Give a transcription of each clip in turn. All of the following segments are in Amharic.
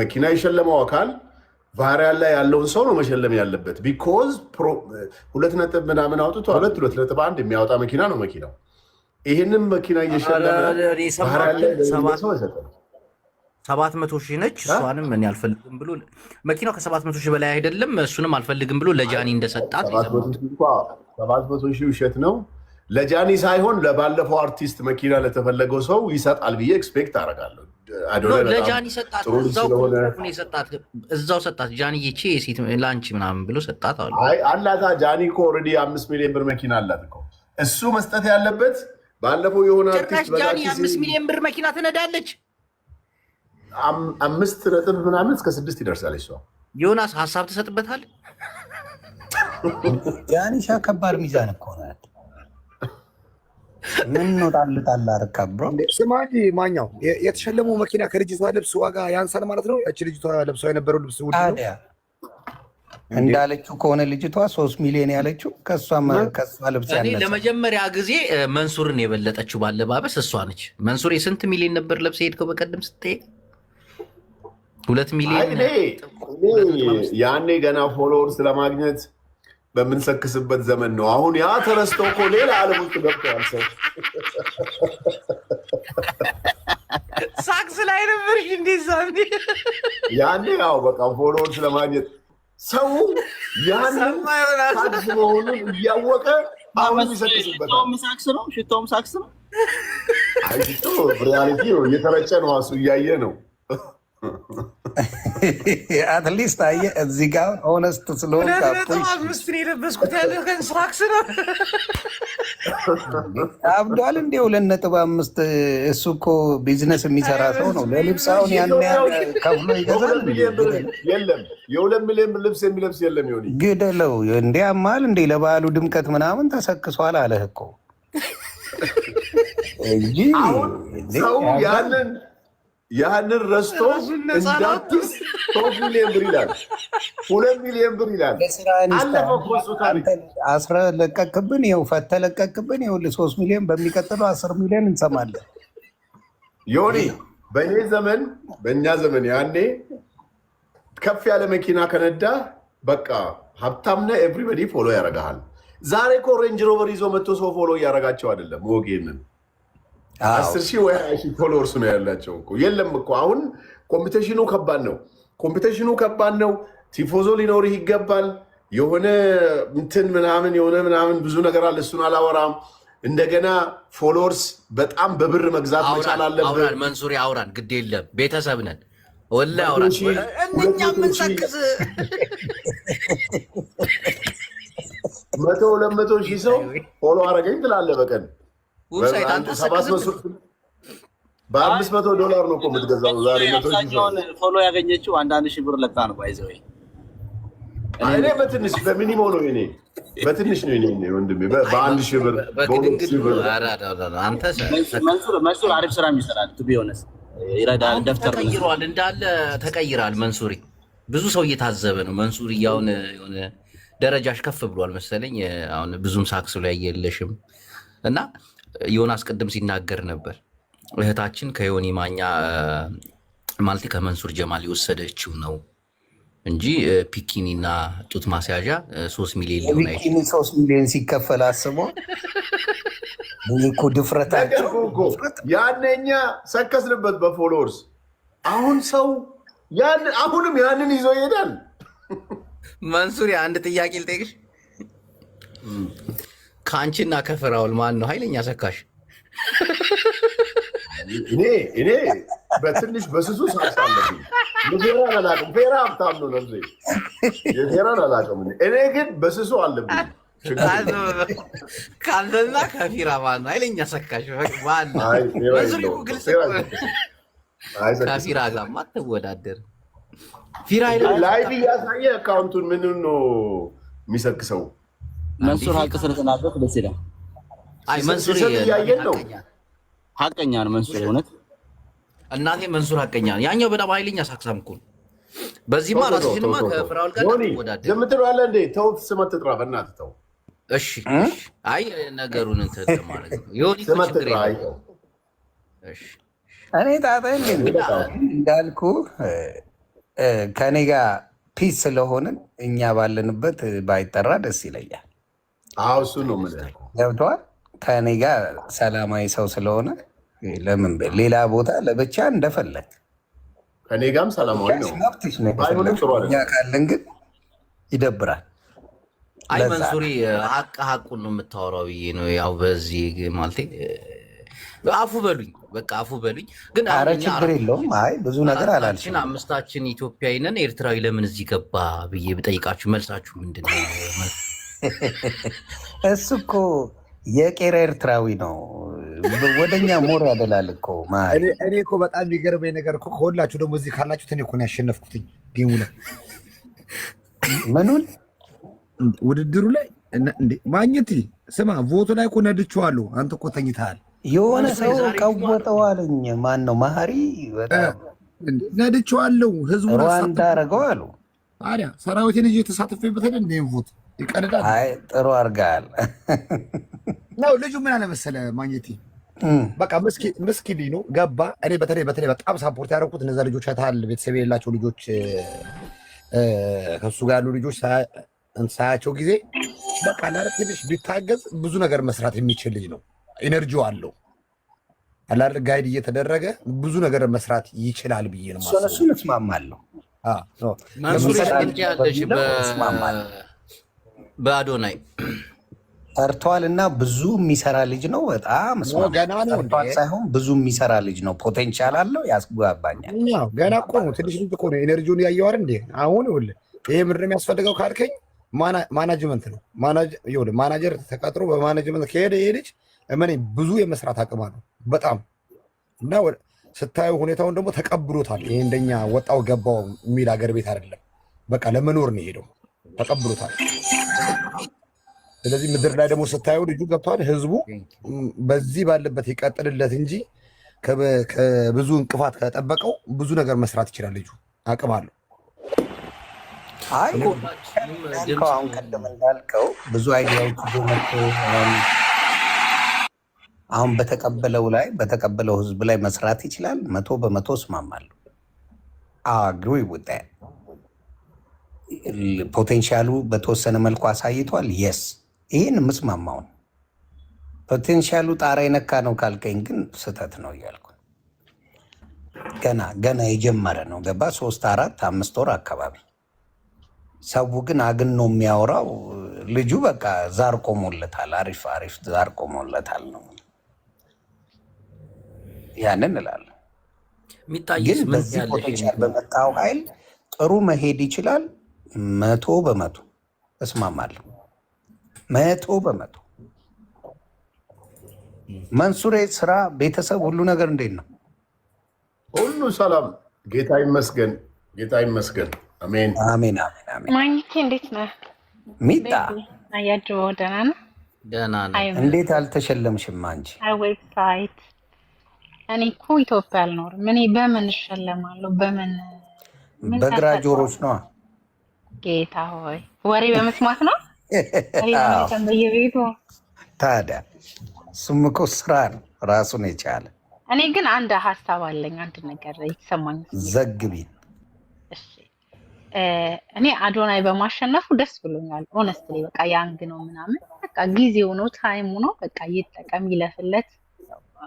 መኪና የሸለመው አካል viral ላይ ያለውን ሰው ነው መሸለም ያለበት። Because ሁለት ነጥብ ምናምን አውጥቶ 2.1 የሚያወጣ መኪና ነው መኪናው። ይህንም መኪና እየሸለመ viral ላይ ለሌለ ሰው አይሰጥም። 700,000 ነች። እሷንም እኔ አልፈልግም ብሎ፣ መኪናው ከ700,000 በላይ አይደለም። እሱንም አልፈልግም ብሎ ለጃኒ እንደሰጣት ነው የሰማሁት። 700,000 ውሸት ነው። ለጃኒ ሳይሆን ለባለፈው አርቲስት መኪና ለተፈለገው ሰው ይሰጣል ብዬ expect አደርጋለሁ። አዶናይ በጣም ለጃኒ ሰጣት። ጥሩ ልጅ እዛው ስለሆነ ነው የሰጣት። እዛው ሰጣት። ጃኒ ይቺ የሴት ለአንቺ ምናምን ብሎ ሰጣት አሉ። አይ፣ አላታ። ጃኒ እኮ already 5 ሚሊዮን ብር መኪና አላት እኮ። እሱ መስጠት ያለበት ባለፈው የሆነ ጭራሽ አርቲስት ጃኒ በታክሲ 5 ሚሊዮን ብር መኪና ትነዳለች። አምስት ነጥብ ምናምን እስከ ስድስት ይደርሳል እሷ። ዮናስ፣ ሀሳብ ትሰጥበታል። ጃኒሻ ከባድ ሚዛን እኮ ነው ያለው። ምን ነው ጣል ጣል አደረካ bro? ስማ እንጂ ማኛው፣ የተሸለመው መኪና ከልጅቷ ልብስ ዋጋ ያንሳል ማለት ነው። ያቺ ልጅቷ ለብሰው የነበረው ልብስ ውድ ነው። ታዲያ እንዳለችው ከሆነ ልጅቷ 3 ሚሊዮን ያለችው ከእሷ ልብስ እኔ ያነሰ። ለመጀመሪያ ጊዜ መንሱርን የበለጠችው ባለባበስ እሷ ነች። መንሱር፣ የስንት ሚሊዮን ነበር ለብሰህ ሄድከው በቀደም ስትጠየቅ? ሁለት አይ ሚሊዮን እኔ ያኔ ገና followers ለማግኘት በምንሰክስበት ዘመን ነው። አሁን ያ ተረስቶ እኮ ሌላ ዓለም ውስጥ ገብተዋል ሰው። ሳክስ ላይ ነበርሽ እንዴ? ዛኔ? ያኔ ያው በቃ followers ለማግኘት ሰው ያንን ሳክስ መሆኑን እያወቀ አሁንም ይሰክስበታል። ሽቶም ሳክስ ነው። ሽቶም ሳክስ ነው። አይ፣ ሽቶ reality ነው፣ እየተረጨ ነው፣ እሱ እያየ ነው። At least አየህ፣ እዚህ ጋር honest ስለሆንክ 2.5 ነው የለበስኩት ያለ ሳክስ ነው። አብዷል እንዴ? 2.5፣ እሱ እኮ ቢዝነስ የሚሰራ ሰው ነው። ለልብስ አሁን ያን ያህል ከፍሎ ይገዛል? በ2 ሚሊዮን ብር የለም፣ የ2 ሚሊዮን ብር ልብስ የሚለብስ የለም። ይሆን ግደለው እንዴ፣ አማል እንዴ፣ ለበዓሉ ድምቀት ምናምን ተሰክሷል አለህ እኮ እንጂ። አሁን ሰው ያንን ረስቶ እንደ አዲስ 3 ሚሊዮን ብር ይላል፣ 2 ሚሊዮን ብር ይላል። አለፈ እኮ እሱ ታሪክ። አስረ ለቀቅብን፣ ይኸው ፈተ ለቀቅብን፣ ይኸውልህ 3 ሚሊዮን፣ በሚቀጥለው 10 ሚሊዮን እንሰማለን። ዮኒ፣ በእኔ ዘመን፣ በእኛ ዘመን ያኔ ከፍ ያለ መኪና ከነዳ በቃ ሀብታም ነህ፣ everybody follow ያደርግሃል። ዛሬ እኮ Range Rover ይዞ መጥቶ ሰው follow እያደረጋቸው አይደለም። ወጌንን 10,000 ወይ 20,000 followers ነው ያላቸው እኮ። የለም እኮ፣ አሁን competition ኑ ከባድ ነው። Competition ኑ ከባድ ነው። ቲፎዞ ሊኖርህ ይገባል። የሆነ እንትን ምናምን የሆነ ምናምን ብዙ ነገር አለ። እሱን አላወራም። እንደገና followers በጣም በብር መግዛት መቻል አለብህ። አውራን መንሱሪ፣ አውራን፣ ግድ የለም፣ ቤተሰብ ነን። ወላሂ አውራን። እኛ የምንሰክስ 100 200,000 ሰው follow አረገኝ ትላለህ በቀን። Website አንተ ሰክስ። በ500 ዶላር ነው እኮ የምትገዛው ዛሬ 100,000 ሰው። አብዛኛውን follow ያገኘችው አንዳንድ ሺህ ብር ለቃ ነው by the way። እኔ በትንሽ በ minimum ነው፣ እኔ በትንሽ ነው እኔ ወንድሜ፣ በ1,000 ብር፣ በ2,000 ብር። አንተ መንሱር አሪፍ ስራ ይሰራል። To be honest ይረዳል። ደብተር ተቀይሯል፣ እንዳለ ተቀይራል። መንሱሪ፣ ብዙ ሰው እየታዘበ ነው። መንሱሪ፣ አሁን የሆነ ደረጃሽ ከፍ ብሏል መሰለኝ። አሁን ብዙም ሳክስ ላይ የለሽም። እና ዮናስ ቅድም ሲናገር ነበር፣ እህታችን ከዮኒ ማኛ፣ ማለት ከመንሱር ጀማል የወሰደችው ነው እንጂ ቢኪኒ እና ጡት ማስያዣ 3 ሚሊዮን ሊሆን ቢኪኒ አይችልም። 3 ሚሊዮን ሲከፈል አስቦ ይህ እኮ ድፍረታቸው። ነገርኩህ እኮ፣ ያኔ እኛ ሰከስንበት በ followers። አሁን ሰው አሁንም ያንን ይዞ ይሄዳል። መንሱር፣ አንድ ጥያቄ ልጠይቅሽ። ከአንቺና ከፍራውል ማን ነው ኃይለኛ ሰካሽ? እኔ በትንሽ በስሱ ሳክስ አለብኝ። የፌራን አላውቅም። ፌራ ሀብታም ነው ነፍሴ። የፌራን አላውቅም። እኔ ግን በስሱ አለብኝ። ችግር የለም። ከአንተና ከፊራ ማን ነው ኃይለኛ ሰካሽ? ማን ነው? አይ፣ ፌራ መንሱር እኮ የለውም። ግልጽ ፌራ እኮ ነው። አይሰክስም። አይሰክስም። ከፊራ ጋርማ አትወዳደር። ፊራ ኃይለኛ Live እያሳየ account ኡን ምን ነው የሚሰክሰው? መንሱር ሀቅ ስለተናገርክ ደስ ይላል። አይ፣ መንሱር ሲሰጥ እያየን ነው። ሀቀኛ። ሀቀኛ ነው መንሱር እውነት። እናቴ፣ መንሱር ሀቀኛ ነው። ያኛው በጣም ኃይለኛ ሳክሳም እኮ ነው። በዚህማ ተው፣ ተው፣ ራስሽንማ ተው፣ ተው። ከፍራውል ጋር ዮኒ፣ አትወዳደር። ዝም ትለዋለህ እንዴ? ተው፣ ስም አትጥራ፣ በእናትህ ተው። እሺ። አይ፣ ነገሩን እንትን ለማለት ነው። ዮኒ እኮ ስም ችግር አትጥራ። አይ፣ የለውም። እሺ። እኔ ጣጣ የለኝም እንዳልኩ። ከእኔ ጋር peace ስለሆንን እኛ ባለንበት ባይጠራ ደስ ይለኛል። አዎ እሱ ነው የምልህ። ገብተዋል። ከእኔ ጋር ሰላማዊ ሰው ስለሆነ ለምን ሌላ ቦታ ለብቻ እንደፈለግ ከእኔ ጋርም ሰላማዊ ነው። መብትሽ ነው። ባይሆንም ጥሩ እኛ አይደለም። ካለን ግን ይደብራል። አይ ለዛ መንሱሪ ሀቅ ሀቁን ነው የምታወራው ብዬ ነው። ያው በዚህ ማለቴ አፉ በሉኝ፣ በቃ አፉ በሉኝ። ግን አረ አሁን እኛ ችግር የለውም። አይ ብዙ ነገር አራታችን አላልሽም። አምስታችን ኢትዮጵያዊ ነን። ኤርትራዊ ለምን እዚህ ገባ ብዬ ብጠይቃችሁ መልሳችሁ ምንድን ነው? እሱ እኮ የቄራ ኤርትራዊ ነው። ወደኛ more ያደላል እኮ መሀሪ። እኔ እኮ በጣም የሚገርመኝ ነገር እኮ ከሁላችሁ ደግሞ እዚህ ካላችሁት እኔ እኮ ነው ያሸነፍኩትኝ game ኡ ላይ። ምኑን? ውድድሩ ላይ እንዴ ማግኘት ስማ፣ vote ኡ ላይ እኮ ነድቼዋለሁ። አንተ እኮ ተኝተሃል። የሆነ ሰው ዛሬ ቀወጠው አለኝ። ማን ነው መሀሪ? በጣም እንዴ ነድቼዋለሁ። ህዝቡን ሩዋንዳ አሳተፍኩ። አደረገው አሉ። ታዲያ ሰራዊቴን ይዤ የተሳተፈበት አይደል እንዴ? Vote ይቀልዳል። አይ ጥሩ አድርገሃል። ነው ልጁ ምን አለ መሰለህ ማግኘቴ በቃ ምስኪን ልጅ ነው። ገባ። እኔ በተለይ በተለይ በጣም support ያደረኩት እነዛ ልጆች አይተሃል፣ ቤተሰብ የሌላቸው ልጆች ከእሱ ጋር ያሉ ልጆች ሳያቸው ጊዜ በቃ ላረ ትንሽ ቢታገዝ ብዙ ነገር መስራት የሚችል ልጅ ነው። Energy ው አለው አላር guide እየተደረገ ብዙ ነገር መስራት ይችላል ብዬ ነው እሱን የማስበው። እሱን እስማማለሁ። አዎ። መንሱሪ ለምሳሌ ምን ትያለሽ? በሚለው እስማማለሁ። በአዶናይ ሰርቷል እና ብዙ የሚሰራ ልጅ ነው። በጣም እስማማለሁ። ገና ነው እንዴ? ሰርቷል ሳይሆን ብዙ የሚሰራ ልጅ ነው። Potential አለው። ያስጓባኛል። አዎ፣ ገና እኮ ነው። ትንሽ ልጅ እኮ ነው። Energy ውን ያየው አይደል እንዴ? አሁን ይኸውልህ ይሄ ምንድን ነው የሚያስፈልገው ካልከኝ management ነው። ይኸውልህ ማናጀር ተቀጥሮ በ management ከሄደ ይሄ ልጅ እመነኝ ብዙ የመስራት አቅም አለው በጣም። እና ስታየው ሁኔታውን ደግሞ ተቀብሎታል። ይሄ እንደኛ ወጣው ገባው የሚል አገር ቤት አይደለም። በቃ ለመኖር ነው የሄደው፣ ተቀብሎታል። ስለዚህ ምድር ላይ ደግሞ ስታየው ልጁ ገብቷል። ህዝቡ በዚህ ባለበት ይቀጥልለት እንጂ ከብዙ እንቅፋት ከጠበቀው ብዙ ነገር መስራት ይችላል። ልጁ አቅም አለው። አይ እንዳልከው አሁን ቀደም እንዳልከው ብዙ idea ዎች ይዞ መጥቶ አሁን በተቀበለው ላይ በተቀበለው ህዝብ ላይ መስራት ይችላል። 100% እስማማለሁ። Agree with potential ኡ በተወሰነ መልኩ አሳይቷል። Yes፣ ይህን የምስማማው ነው። Potential ኡ ጣራ የነካ ነው ካልከኝ ግን ስህተት ነው እያልኩ ገና ገና የጀመረ ነው። ገባ 3፣ 4፣ 5 ወር አካባቢ። ሰው ግን አግን ነው የሚያወራው። ልጁ በቃ ዛር ቆሞለታል። አሪፍ አሪፍ ዛር ቆሞለታል ነው ያንን እላለሁ። የሚታይስ ግን ምን በዚህ ያለሽ? Potential በመጣው ኃይል ጥሩ መሄድ ይችላል። 100% እስማማለሁ። 100%። መንሱሬ፣ ስራ፣ ቤተሰብ፣ ሁሉ ነገር እንዴት ነው? ሁሉ ሰላም፣ ጌታ ይመስገን፣ ጌታ ይመስገን። አሜን። አሜን አሜን አሜን። ማግኘቴ እንዴት ነህ? ሚጣ። አያጅበው ደህና ነህ? ደህና ነው። አይ እንዴት አልተሸለምሽም አንቺ? አይ website እኔ እኮ ኢትዮጵያ አልኖርም። እኔ በምን እሸለማለሁ? በምን ምን በግራ ተፈጥሮ? ጆሮች ነዋ። ጌታ ሆይ፣ ወሬ በመስማት ነው። ወሬ በመስማት በየቤቱ። ታዲያ እሱም እኮ ስራ ነው ራሱን የቻለ። እኔ ግን አንድ ሀሳብ አለኝ። አንድ ነገር የተሰማኝ ስሜት። ዘግቢን። እሺ፣ እኔ አዶናይ በማሸነፉ ደስ ብሎኛል። Honestly በቃ young ነው ምናምን፣ በቃ ጊዜው ነው፣ time ኡ ነው። በቃ ይጠቀም፣ ይለፍለት።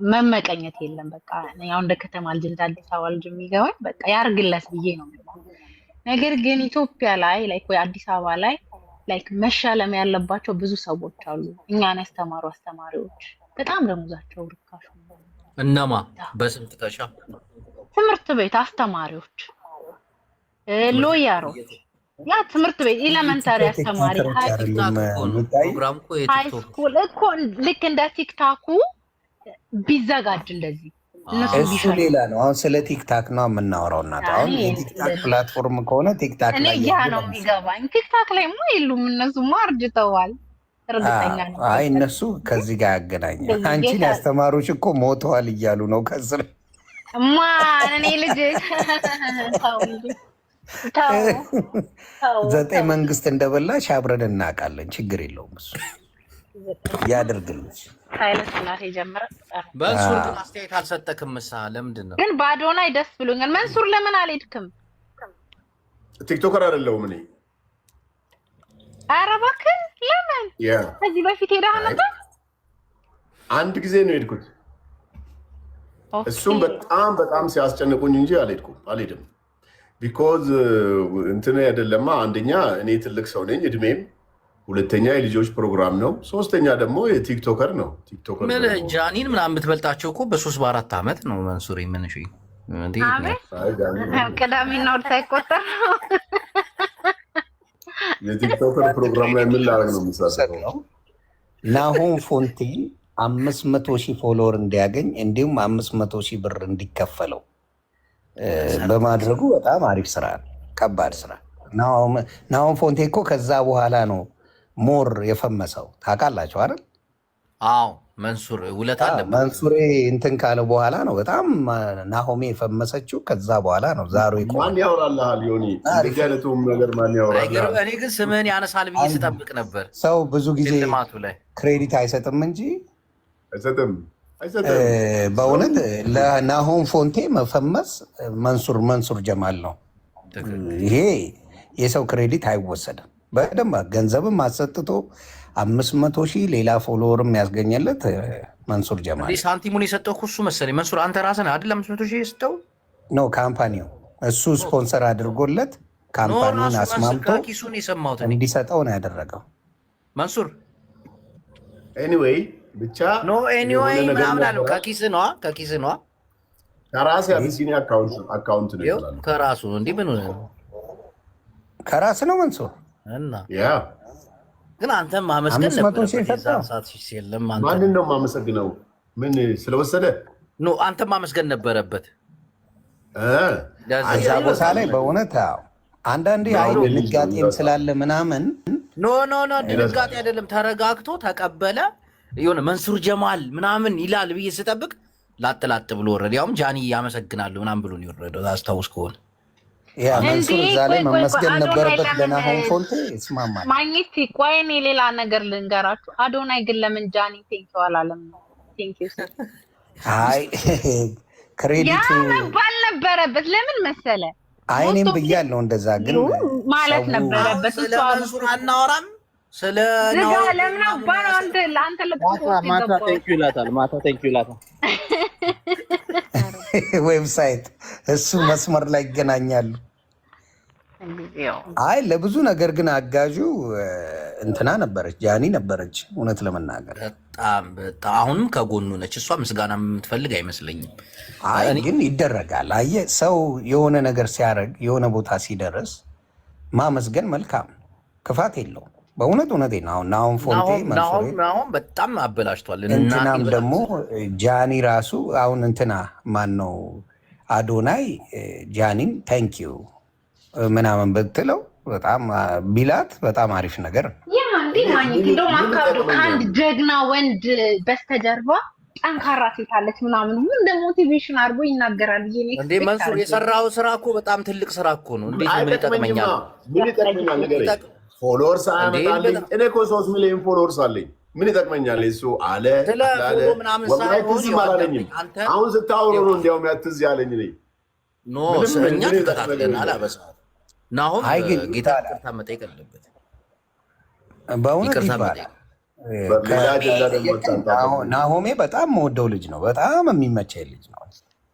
መመቀኘት የለም። በቃ እኔ አሁን እንደ ከተማ ልጅ፣ እንደ አዲስ አበባ ልጅ የሚገባኝ በቃ ያርግለት ብዬ ነው የምለው። ነገር ግን ኢትዮጵያ ላይ like ወይ አዲስ አበባ ላይ like መሸለም ያለባቸው ብዙ ሰዎች አሉ። እኛን ያስተማሩ አስተማሪዎች በጣም ደሞዛቸው ርካሽ ነው። እነማ በስም ጥቀሻ። ትምህርት ቤት አስተማሪዎች፣ lawyer ኦች፣ ያ ትምህርት ቤት elementary አስተማሪ TikToker ኦች አይደሉም። TikTok እኮ ነው። ሚጣይ። ፕሮግራም እኮ high የ TikTok school እኮ ልክ እንደ TikTok ኡ ቢዘጋጅ እንደዚህ እነሱ እሱ ቢሸልሙ። ሌላ ነው። አሁን ስለ TikTok ነው የምናወራው። እናት አሁን እኔ የ TikTok platform ከሆነ TikTok እኔ ላይ ያ ያሉ ነው ለምሳሌ የሚገባኝ። TikTok ላይማ የሉም፣ እነሱማ አርጅተዋል። እርግጠኛ ነኝ። አይ እነሱ ከዚህ ጋር ያገናኘ እንደዚህ አንቺን ያስተማሩሽ እኮ ሞተዋል እያሉ ነው ከስር። ማን? እኔ ልጅ ተው እንጂ፣ ተው ተው። ዘጠኝ ተው። መንግስት እንደበላሽ አብረን እናውቃለን። ችግር የለውም፣ እሱ ያደርግልሽ። ኃይለ ሥላሴ ጀምረ ጥሩ። መንሱር ግን አስተያየት አልሰጠክም። ምሳ ለምንድን ነው? ግን በአዶናይ ደስ ብሎኛል። መንሱር ለምን አልሄድክም? TikToker አይደለሁም እኔ። ኧረ እባክህ ለምን? ከዚህ በፊት ሄደህ ነበር? አንድ ጊዜ ነው የሄድኩት። እሱም በጣም በጣም ሲያስጨንቁኝ እንጂ አልሄድኩም፣ አልሄድም። Because እንትን አይደለማ። አንደኛ እኔ ትልቅ ሰው ነኝ እድሜም፣ ሁለተኛ የልጆች ፕሮግራም ነው፣ ሶስተኛ ደግሞ የ TikToker ነው። TikToker ምን ጃኒን ምናምን የምትበልጣቸው እኮ በ3 በ4 ዓመት ነው። መንሱሪ ምን እሺ፣ ቅዳሜና እሑድ ሳይቆጠር የ TikToker ፕሮግራም ላይ ምን ላደርግ ነው የምሳተፈው? ናሆም ፎንቴ 500,000 follower እንዲያገኝ እንዲሁም 500,000 ብር እንዲከፈለው በማድረጉ በጣም አሪፍ ስራ ነው። ከባድ ስራ። ናሆም ፎንቴ እኮ ከዛ በኋላ ነው more የፈመሰው ታውቃላችሁ አይደል? አዎ፣ መንሱር ውለታ አለበት። መንሱሬ እንትን ካለ በኋላ ነው በጣም ናሆሜ የፈመሰችው። ከዛ በኋላ ነው ዛሬ። ማን ያወራልሃል ዮኒ? እንደዚህ አይነቱም ነገር ማን ያወራልሃል? እኔ ግን ስምህን ያነሳል ብዬ ስጠብቅ ነበር። ሰው ብዙ ጊዜ ሽልማቱ ላይ credit አይሰጥም እንጂ አይሰጥም፣ አይሰጥም። በእውነት ለናሆም ፎንቴ መፈመስ መንሱር ጀማል ነው። ይሄ የሰው credit አይወሰድም። በደንብ ገንዘብም አሰጥቶ 500,000 ሌላ follower ም ያስገኘለት መንሱር ጀማል። ሳንቲሙን የሰጠው እኮ እሱ መሰለኝ። መንሱር፣ አንተ ራስህ ነህ አይደል 500,000 የሰጠው? No፣ company ው፣ እሱ ስፖንሰር አድርጎለት company ውን አስማምቶ ኪሱን የሰማሁት እንዲሰጠው ነው ያደረገው። መንሱር። Anyway ብቻ No, anyway ምናምን አለው። ከኪስ ነዋ፣ ከኪስ ነዋ። ከራሴ አቢሲኒያ account ነው ይላል። ከራሱ እንዲህ ምን ሆነ? ከራስ ነው መንሱር። እና ያ ግን አንተም ማመስገን 500,000 ነበረበት። የሰጠው? የዛን ሰዓት የለም አንተ ማንን ነው የማመሰግነው? ምን ስለወሰደ? No፣ አንተም ማመስገን ነበረበት። እዛ ቦታ ላይ በእውነት አዎ። አንዳንዴ አይ ድንጋጤም ስላለ ምናምን። No, no, no፣ ድንጋጤ አይደለም። ተረጋግቶ ተቀበለ። የሆነ መንሱር ጀማል ምናምን ይላል ብዬ ስጠብቅ ላጥ ላጥ ብሎ ወረደ። ያውም ጃኒ ያመሰግናሉ ምናምን ብሎ ነው የወረደው። አስታውስ ከሆነ። Yeah፣ መንሱር እንዴ፣ እዛ ላይ ቆይ ቆይ ቆይ፣ መመስገን አዶናይ ነበረበት። ለምን ለናሆም ፎንቴ ይስማማል። ማግኘት፣ ቆይ እኔ ሌላ ነገር ልንገራችሁ። አዶናይ ግን ለምን ጃኒ thank you አላለም? Thank you ስል አይ ያ credit ኡ መባል ነበረበት። ለምን መሰለ? አይ እኔም ብያለሁ እንደዛ፣ ግን ማለት ሰው ነበረበት። ስለ እሷ መንሱር አናወራም። ስለ ዝጋ። ናሆም ለምን አባ ነው አንተ ለአንተ ማታ ማታ ለጥፎ Thank you ይላታል። ማታ thank you ይላታል። Website እሱ መስመር ላይ ይገናኛሉ። አይ ለብዙ ነገር ግን አጋዡ እንትና ነበረች፣ ጃኒ ነበረች። እውነት ለመናገር በጣም በጣም አሁንም ከጎኑ ነች። እሷ ምስጋና የምትፈልግ አይመስለኝም። አይ ግን ይደረጋል። አየህ፣ ሰው የሆነ ነገር ሲያደርግ የሆነ ቦታ ሲደርስ ማመስገን መልካም፣ ክፋት የለውም። በእውነት እውነቴን ነው። አሁን ናሆም ፎንቴ መንሱሬ ናሆም በጣም አበላሽቷል። እንትናም እናቴ በጣም ደግሞ ጃኒ ራሱ አሁን እንትና ማን ነው አዶናይ ጃኒን thank you ምናምን ብትለው በጣም ቢላት በጣም አሪፍ ነገር ነው። Yeah፣ እንዴ ማግኘት እንደውም አካብዶ ከአንድ ጀግና ወንድ በስተጀርባ ጠንካራ ሴት አለች ምናምን ሁሉ እንደ motivation አድርጎ ይናገራል ብዬ እኔ እንዴ expect መንሱር አድርጌ የሰራው ስራ እኮ በጣም ትልቅ ስራ እኮ ነው። እንዴት ነው ምን አይጠቅመኝማ። ይጠቅመኛል? ምን ይጠቅመኛል ንገረኝ። Followers አያመጣልኝ። እኔ እኮ 3 ሚሊዮን followers አለኝ። ምን ይጠቅመኛል? እሱ አለ ስለ አለ Follow ምናምን ወላሂ ሳይሆን ትዝም አላለኝም። አንተ አሁን ስታወሩ ነው እንዲያውም ያ ትዝ ያለኝ እኔ። No ምንም እኛ ምን ተከታትለናል። በሰዓቱ ናሆም አይ ግን ጌታ ይባላል፣ ይቅርታ መጠየቅ አለበት። በእውነት ይቅርታ ይባላል። መጠየቅ ሌላ አጀንዳ ደግሞ አታምጣ። ናሆሜ በጣም መወደው ልጅ ነው። በጣም የሚመቸኝ ልጅ ነው።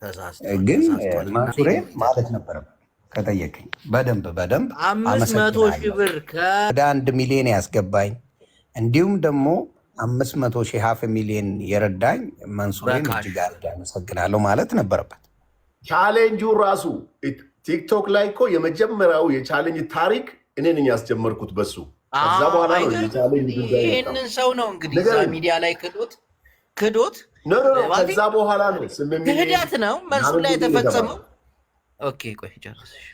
ተሳስቷል፣ ግን ተሳስቷል። መንሱሬ ማለት ነበረበት ከጠየቀኝ በደንብ በደንብ 500,000 አመሰግናለሁ። ብር ወደ 1 ሚሊዮን ያስገባኝ እንዲሁም ደግሞ 500,000 half million የረዳኝ መንሱሬን በ cash እጅግ አድርጌ አመሰግናለሁ ማለት ነበረበት። ቻሌንጁ ራሱ ቲክቶክ ላይ እኮ የመጀመሪያው የ challenge ታሪክ እኔ ነኝ ያስጀመርኩት በሱ። ከዛ በኋላ ነው የ challenge ጉዳይ የመጣው። ይህንን ሰው ነው እንግዲህ እዛ ንገረኝ። ሚዲያ ላይ ክዶት ክዶት No, no, no፣ ማለት ከዛ በኋላ ነው 8 ሚሊዮን ክህደት ነው መንሱር ላይ ምናምን ሚሊዮን የተፈጸመው። የተባለው። Okay ቆይ ጨርስሽ።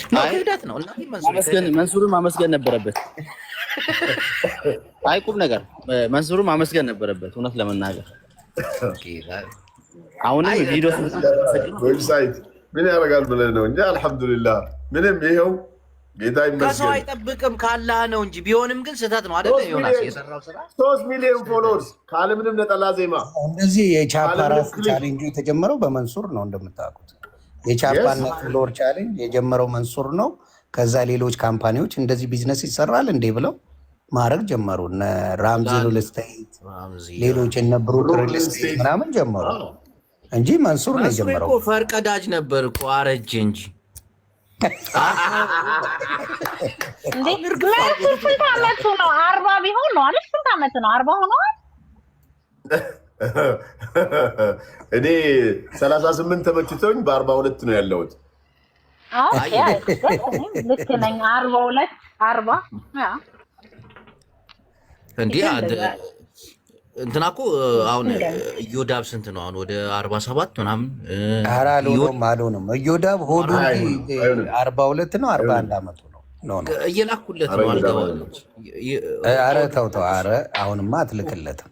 No፣ አይ ክህደት ነው እና መንሱር ማመስገን ክህደት ነው። መንሱርን ማመስገን ነበረበት። አይ ቁም ነገር መንሱርን ማመስገን ነበረበት እውነት ለመናገር። Okay፣ አሁንም አይ ቪዲዮ Website ምን ያደርጋል ብለህ ነው እንጂ አልሐምዱሊላህ ምንም ይኸው ጌታ ከሰው ይመስገን። አይጠብቅም ካላህ ነው እንጂ ቢሆንም ግን ስህተት ነው አይደለ? ሶስት ዮናስ ሚሊዮን የሰራው ስራ 3 ሚሊዮን followers ካለምንም ነጠላ ዜማ እንደዚህ የቻፓ ካለምንም ራሱ ክሊፕ ቻሌንጁ የተጀመረው በመንሱር ነው እንደምታውቁት። የቻፓና follower challenge የጀመረው መንሱር ነው። ከዛ ሌሎች company ዎች እንደዚህ ቢዝነስ ይሰራል እንዴ ብለው ማድረግ ጀመሩ። እነ ራምዚ ሪል ስቴት፣ ሌሎች እነ ብሩክ ሪል ስቴት ምናምን ጀመሩ እንጂ መንሱር ነው መንሱር የጀመረው። እኮ ፈርቀዳጅ ነበር እኮ፣ አረጀ እንጂ። እንዴ መንሱር ስንት አመቱ ነው? 40 ቢሆን ነው አይደል? ስንት አመቱ ነው? 40 ሆነዋል። እኔ 38 ተመችቶኝ በ42 ነው ያለሁት። Okay፣ እኔም ልክ ነኝ። 42፣ 40፣ yeah። እንዲህ እንትና እኮ አሁን እዮዳብ ስንት ነው አሁን? ወደ 47 ምናምን። ኧረ አልሆነውም፣ አልሆነም። እዮዳብ ሆዱ አይሆንም፣ አይሆንም። 42 ነው፣ 41 አመቱ ነው። No, no። እየላኩለት ኧረ ነው እዮዳብ አልገባለች። ኧረ ተው ተው፣ ኧረ አሁንማ አትልክለትም።